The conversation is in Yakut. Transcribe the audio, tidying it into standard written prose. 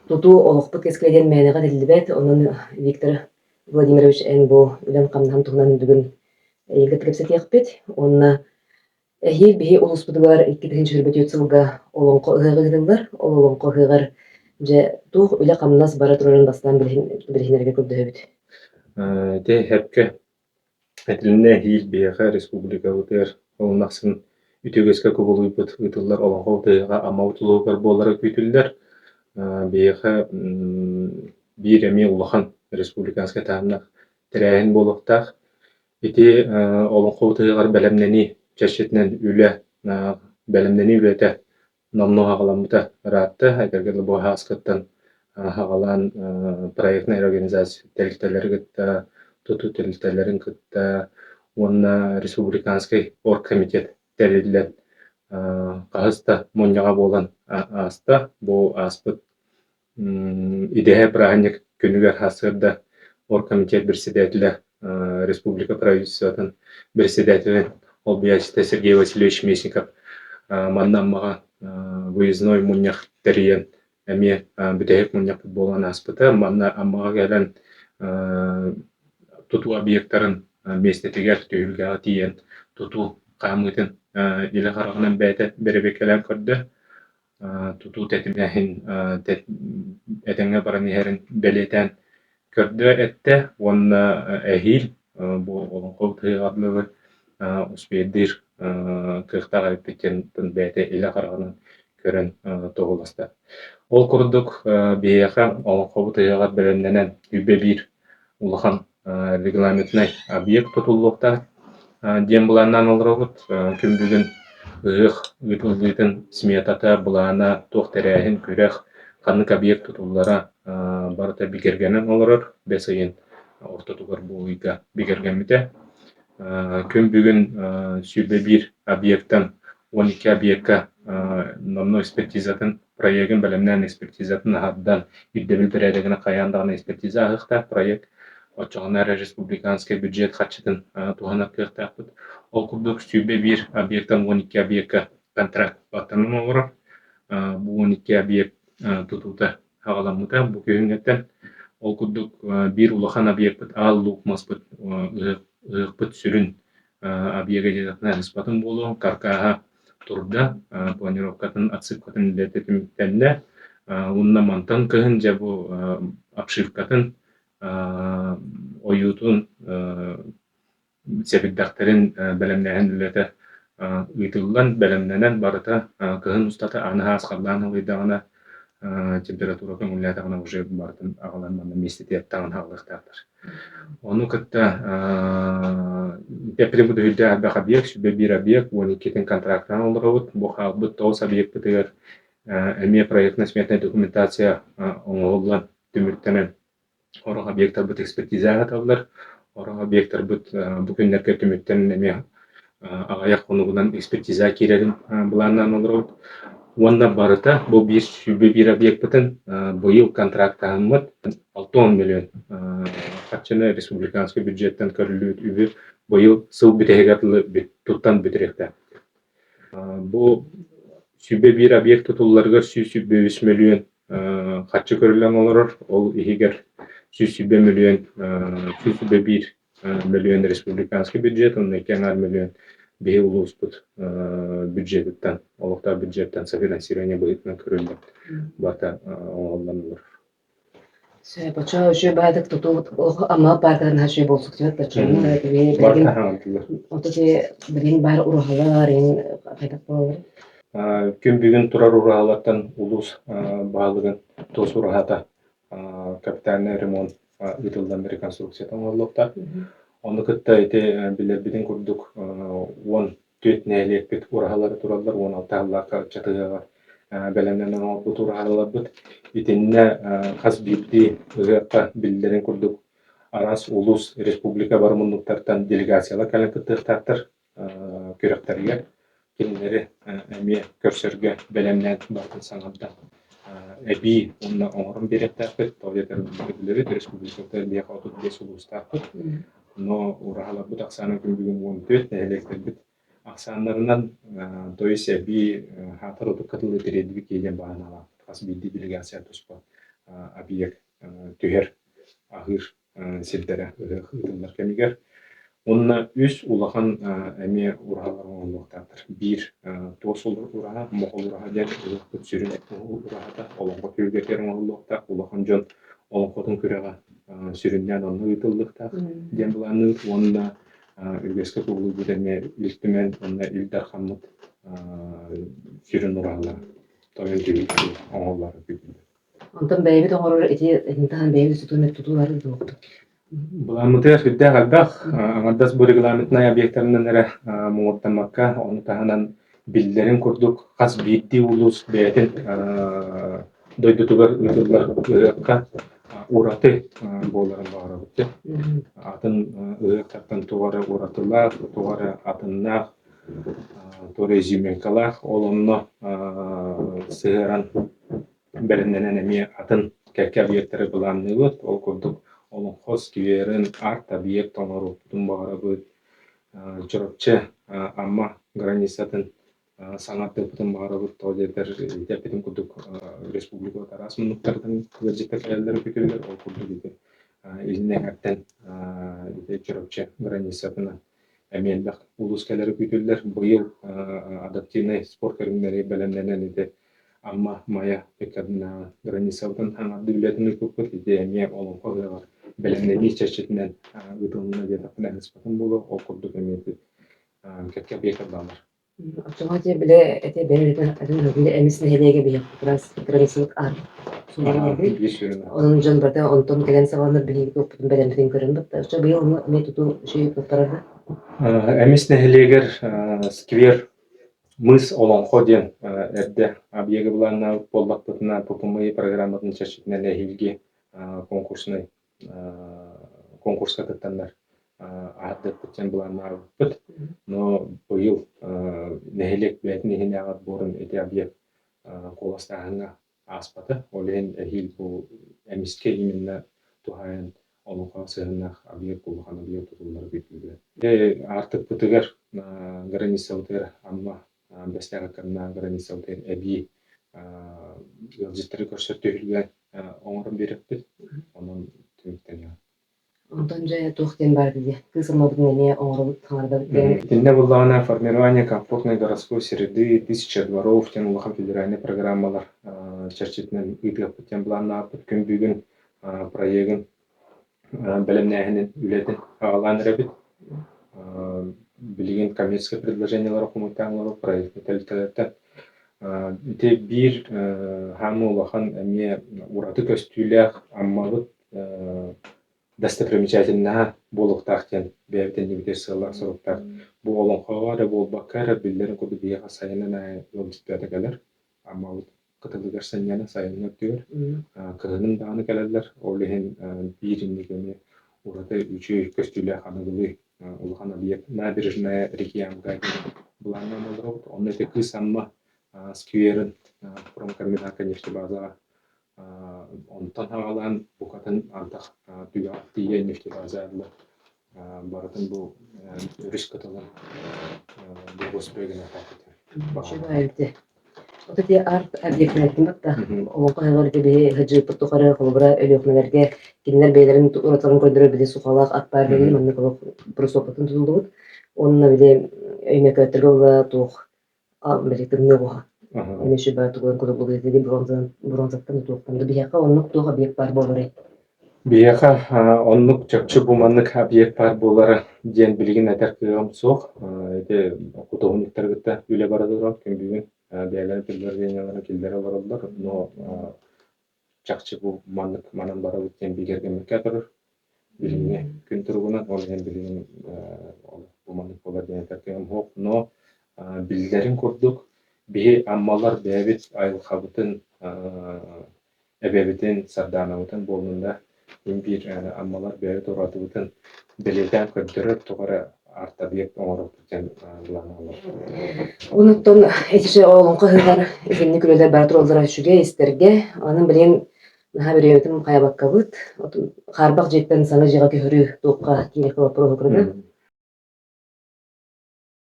Тутуу олохпут кэскилэ диэн мээнэҕэ этиллибэт. Онон Виктор Владимирович, эн бу үлэҥ-хамнаһыҥ туһунан бүгүн эйигин кытта кэпсэтиэхпит. Уонна эһиил биһи улууспутугар 2024 сылга Олоҥхо ыһыаҕа ыытыллар. Ол Олоҥхо ыһыаҕар дьэ туох үлэ-хамнас бара турарын бастаан билиһиннэрэргэ көрдөһөбүт. Ити эпкэ Итиннэ эһиил биһиэхэ республикабытыгар уһун ахсын үтүө үгэскэ кубулуйбут ыытыллар Олоҥхо ыһыаҕа Амма улууһугар буолара күүтүллэр. Биһиэхэ биир эмиэ улахан республиканскай таһымнаах тэрээһин буолуохтаах. Ити Олоҥхо ыһыаҕар бэлэмнэнии чэрчитинэн үлэ, бэлэмнэнии үлэтэ Номнуо аҕаламмыта ыраатта, этэргэ дылы бу ааскыттан аҕалаан проектнай организация тэрилтэлэри кытта, тутуу тэрилтэлэрин кытта уонна республиканскай оргкомитет тэриллэн хаһыс да мунньаҕа буолан ааста. Бу ааспыт Идэһэ бырааһынньык күнүгэр сарсыарда оргкомитет председателэ, республика правительствотын председателин солбуйааччыта Сергей Васильевич Местников манна Аммаҕа выездной мунньах тэрийэн эмиэ бүтэһик мунньахпыт буолан ааспыта. Манна Аммаҕа кэлэн тутуу объектарын миэстэтигэр түһүлгэҕэ тиийэн тутуу хаамыытын илэ хараҕынан бэйэтэ бэрэбиэркэлээн көрдө. Тутуу тэтимнээһин этэҥҥэ баран иһэрин бэлиэтээн көрдө эттэ уонна эһиил бу олоҥхо ыһыаҕар дылы успуйдуур кыахтаах эбиппит диэн бэйэтэ илэ хараҕынан көрөн туоһуласта. Ол курдук биһиэхэ олоҥхобут ыһыаҕар бэлэмнэнэн үбэ биир улахан регламентнай объект тутуллуохтаах диэн былааннаан олоробут. Күн бүгүн ыһыах ыытыллыытын сметата, былаана, туох тэрээһин, күрэх, ханнык объект тутуллара барыта бигэргэнэн олорор. Бэс ыйын ортотугар бу ыйга бигэргэммитэ. Күн бүгүн 21 объектан 12 объекка номнуо экспертизатын проегын бэлэмнээн экспертизатын аһардан, ирдэбил бэрээдэгинэн хайаан даҕаны экспертиза аһыахтаах проект. Оччоҕуна эрэ республиканскай бюджет харчытын туһанар кыахтаахпыт. Ол курдук 21 объектан 12 объекка контракт баттанан олорор. Бу 12 объект тутуута аҕаламмыта бу күһүҥҥэттэн. Ол курдук биир улахан объекпыт Аал Луук маспыт ыһыахпыт сүрүн объега диэтэххинэ аһыспатын буолуо, каркааһа турда, планировкатын, отсыпкатын үлэтэ түмүктэннэ. Уонна мантан кыһын дьэ бу обшивкатын, ойуутун сэбирдэхтэрин бэлэмнээһин үлэтэ ыытыллан, бэлэмнэнэн барыта кыһын устата аны саас халлаан халыйдаҕына температура көҥүллээтэҕинэ уже барытын аҕалан манна миэстэтигэр таҥан хаалыахтаахтар. Ону кытта теприбут үһүйдээх элбэх объект, сүбэ биир объект, 12-тин контрактынан олоробут. Бу хаалбыт 9 объекпытыгар эмиэ проектно-сметная документация оҥоһуллан түмүктэнэн Сорох объектарбыт экспертизаҕа ыыталлар, сорох объектарбыт бу күннэргэ түмүктэн эмиэ аҕыйах хонугунан экспертиза киирэрин былааннаан олоробут. Уонна барыта бу биир сүүрбэ биир объекпытын быйыл контрактаһыммыт 60 миллион харчыны республиканскай бюджеттан көрүллүбүт үбү быйыл сыл бүтэһигэр дылы туттан бүтэриэхтээхпит. Бу 101 объект тутулларыгар 123 мөлүйүөн харчы көрүллэн олорор. Ол иһигэр 120 мөлүйүөн, 121 мөлүйүөн республиканский бюджет уонна 2,5 мөлүйүөн биһи улууспут бюджетыттан, олохтоох бюджеттан софинансирование быһыытынан көрүллэн барыта оҥоһуллан олорор. Сөп, оччо үчүгэй баайдык тутуу Амма пааркатын наһаа үчүгэй буолсук диэбит оччону билигин ото билигин баар ураһалар иҥин хайдах буолаллар? Күн бүгүн турар ураһалартан улуус баһылыгын тус ураһата капитальный ремонт ыытыллан реконструкцията оҥоһуллуохтаах. Ону кытта ити билэрбитин курдук 14 нэһилиэкпит ураһалара тураллар, 16 сыллаахха ыччат ыһыаҕар бэлэмнэнэн оҥорбут ураһаларбыт. Итиннэ хас биирдии ыһыахха биллэрин курдук араас улуус, республика бары муннуктартан делегациялар кэлэн кыттыахтаахтар күрэхтэригэр. Кинилэри эмиэ көрсөргө бэлэмнээн барытын саҥардан эбии уонна оҥорон биэриэхтээхпит. Тоҕо диэтэр билэбит, республикабытыгар биһиэхэ 35 улуустаахпыт. Но ураһаларбыт ахсаана күн бүгүн 14, нэһилиэктэрбит ахсааннарынан, то есть эбии хаатар отукка тылы тириэрдибит киһи диэн баҕанаалаахпыт. Хас биирдии делегация туспа. объект түһэр, аһыыр сирдэрэ ыһыах ыытыллар кэмигэр. Уонна үс улахан эмиэ ураһалар оҥоһуллуохтаахтар. Биир туос ураһа, моҕол ураһа диэн ыһыахпыт сүрүн ураһата олоҥхо түһүлгэтигэр оҥоһуллуохтаах. Улахан дьон олоҥхотун күрэҕэ сүрүннээн онно ыытыллыахтаах диэн былаанныыбыт. Уонна үгэскэ кубулуйбут эмиэ Ил Түмэн уонна Ил Дархаммыт сүрүн ураһалара тойон түһүлгэ оҥоһуллара күүтүллэр. Онтон бэйэбит оҥорор ити таһан бэйэбит тутуу тутуулары ыытыллыбыт. Былааммытыгар сүрдээх элбэх. Аҥардас бу регламентнай объектарынан эрэ муҥурдаммакка, ону таһынан биллэрин курдук хас биирдии улуус бэйэтин дойдутугар ыытыллар ыһыахха ураты буоларын баҕарабыт. Атын ыһыахтартан туох эрэ уратылаах, туох эрэ атыннаах, туох эрэ изюминкалаах, ол онно сыһыаран бэлэмнэнэн эмиэ атын кэккэ объектары былаанныыбыт. Ол курдук Олоҥхо скверин, арт-объект оҥоруохпутун баҕарабыт. Чурапчы, Амма границатын саҥардыахпытын баҕарабыт. Тоҕо диэтэр ити эппитим курдук республикабыт араас муннуктарыттан ыалдьыттар кэлэллэрэ күүтүллэр. Ол курдук ити илин эҥэртэн ити Чурапчы границатынан эмиэ элбэх улуус кэлэрэ күүтүллэр. Быйыл адаптивнай спорт көрүҥнэри бэлэмнэнэн ити Амма, Майа ыккардынааҕы границабытын хаҥардыы үлэтин ыыппыппыт. Ити эмиэ Олоҥхо ыһыаҕар бэлэмнэнии чэрчитинэн ыытылынна диэтэхпинэ аһыспатым буолуо. Ол курдук эмиэ ити кэккэ объектар бааллар. Оччоҕо ити били эти бэйэ Эмис нэһилиэгэ биһиэхэ как раз границабыт Онон дьон барыта онтон кэлэн саҕаланар биһиги туохпутун бэлэммитин көрөн батта. Оччо быйыл ону эмиэ тутуу үчүгэй туттарарга. Эмис нэһилиэгэр сквер Мыс Олоҥхо диэн эрдэ объегы былааннаабыт буоллахпытына, ППМИ программатын чэрчитинэн эһиилги конкурснай конкурска кыттаннар аһардыахпыт диэн былааннаабыппыт. Но быйыл нэһилиэк бэйэтин иһинээҕи отборун ити объект куоластааһыҥҥа ааспата. Ол иһин эһиил бу эмискэ именно туһаайан олоҥхоҕо сыһыаннаах объект улахан объект тутуллара күүтүллэр. Аартыкпытыгар границабытыгар Амма Бэстээх ыккардынан границабытыгар эбии ыалдьыттары көрсөр түһүлгэ оҥорон биэриэхпит. Онон түмүктэниэҕэ. Онтон дьэ туох диэн баар дии, кыыс ылмабытын эмиэ оҥоробут, хаҥардабыт диэн. Итиннэ буоллаҕына формирование комфортной городской среды, тысяча дворов диэн улахан федеральнай программалар чэрчитинэн ыытыахпыт диэн былааннаабыппыт. Күн бүгүн проегын бэлэмнээһинин үлэтин аҕалаан эрэбит. Билигин коммерческай предложениелары хомуйтаан олорор проектный тэрилтэлэртэн. Ити биир хаамыы улахан эмиэ ураты көстүүлээх Аммабыт достопримечательноһа буолуохтаах диэн бэйэбит иннибитигэр сыаллаах-соруктаах. Бу олоҥхоҕо эрэ буолбакка эрэ биллэрин курдук биһиэхэ сайынын аайы ыалдьыттара кэлэр. Аммабыт кытылыгар сынньана сайыҥҥы өттүгэр кыһынын даҕаны кэлэллэр. Ол иһин биир инник эмиэ ураты үчүгэй көстүүлээх аныгылыы улахан объект набережная реки Амга диэн былааннаан олоробут. Онно ити Кыыс Амма скверин промкомбинат нефтебазаҕа Онтон аҕалаан букатын антах түгэҕэр тиийэ нефтебаза барытын бу өрүс кытылын благоустрой гыныахтаахпыт. Үчүгэй Вот эти арт объектын батта олоҥхо ыһыаҕар ити биһи сылдьыбыппыт тухары холобура Өлүөхүмэлэргэ кинилэр бэйэлэрин уратыларын көрдөрөр били сухалаах ат баар били маннык олох брусокатын тутуллубут уонна били өймөкөөттөргө була туох били тымныы оҕуһа эмиэ сүбэ тугун кутуллубут ити бронзанан бронзаттан да туохтан да биһиэхэ оннук туох объект баар буоларый? Биһиэхэ оннук чопчу бу маннык объект баар буолара диэн билигин этэр кыаҕым суох. Ити худуоһунньуктары кытта үлэ бара турар. Күн бүгүн бэйэлэрин предложениеларын киллэрэ олороллор. Но чахчы бу маннык манан барабыт диэн бигэргэммэккэ турар. Билиҥҥи күн туругунан, ол иһин билигин бу маннык буолар диэн этэр кыаҕым суох. Но биллэрин курдук, биһи Аммалар бэйэбит айылҕабытын, эбэбитин, Сардаанабытын буоллун да, мин биир Аммалар бэйэбит уратыбытын бэлиэтээн көрдөрөр тоҕо эрэ арт-объект оҥоруохпут диэн былааннаналлар. Онуттан ити олоҥхо ыһыаҕар итинник үлэлэр бара тураллара үчүгэй истэргэ. Онон билигин Наһаа бириэмэтин хайабаккабыт, хаарбах дьиэттэн саҥа дьиэҕэ көһөрүү туохха киириэххэ боппуруоһу көрөбүн.